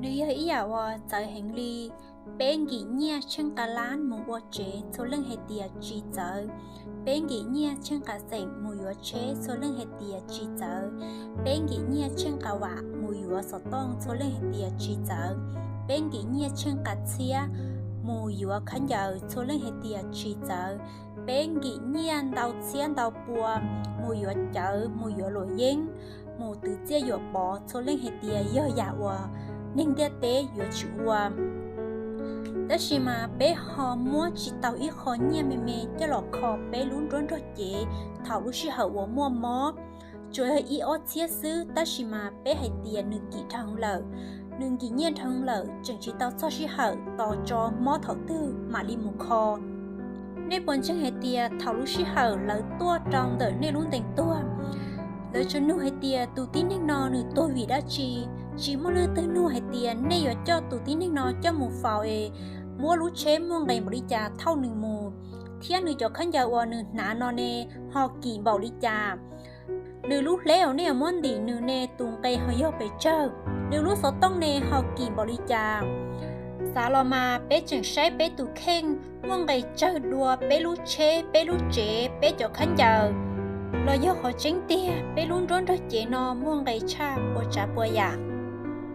Nws yog ib yam uas txawv heev li. Peb nkim nyiaj tsheej qa lab mus ua tsev, txhua leej hais tias tsis txawv. Peb nkim nyiaj tsheej qa xeem mus yuav tsheb, txhua leej hais tias tsis txawv. Peb nkim nyiaj tsheej qa vam mus yuav xov tooj, txhua leej hais tias tsis txawv. Peb nkim nyiaj tsheej qa txhiab mus yuav khaub ncaws, txhua leej hais tias tsis txawv. Peb nkim nyiaj ntau txhiab ntau pua mus yuav cawv, mus yuav luam yeeb, mus twv txiaj yuam pov, txhua leej hais tias yog yam uas neeg ntiaj teb yuav tsum ua. Tab sis mas peb ho muab tsis tau ib qho nyiaj me me coj los kho peb lub nruab nrog cev thaum lub sij hawm uas muaj mob. Tsuas yog ib ob txhiab xwb, tab sis mas peb hais tias nws kim dhau lawm, nws nkim nyiaj dhau lawm, tseem tsis tau txog sij hawm tos tso mob thaum twg mam li mus kho. Nej puas ntseeg hais tias thaum lub sij hawm lawv tuaj rau ntawm nej lub ntees tuag, lawv tsuas nug hais tias tus tib neeg no nws tuag vim dab tsi? Tsis muaj leej twg nug hais tias nej yuav coj tus tib neeg no coj mus faus es muab lub tsheb muaj nqis npaum li cas thauj nws mus, thiab nws cov khaub ncaws uas nws hnav no ne ho kim npaum li cas. Nws lub hleb uas nej yuav muab ntim nws ne tus nqe ho yog pes tsawg, nws lub xov tooj ne ho kim npaum li cas. Xav los mas peb tseem saib peb tus kheej muaj nqe tsawg dua peb lub tsheb, peb lub tsev, peb cov khaub ncaws. Los yog qhov tseeb tiag peb lub nruab nrog cev no muaj nqe tshaj puas tsav puas yam?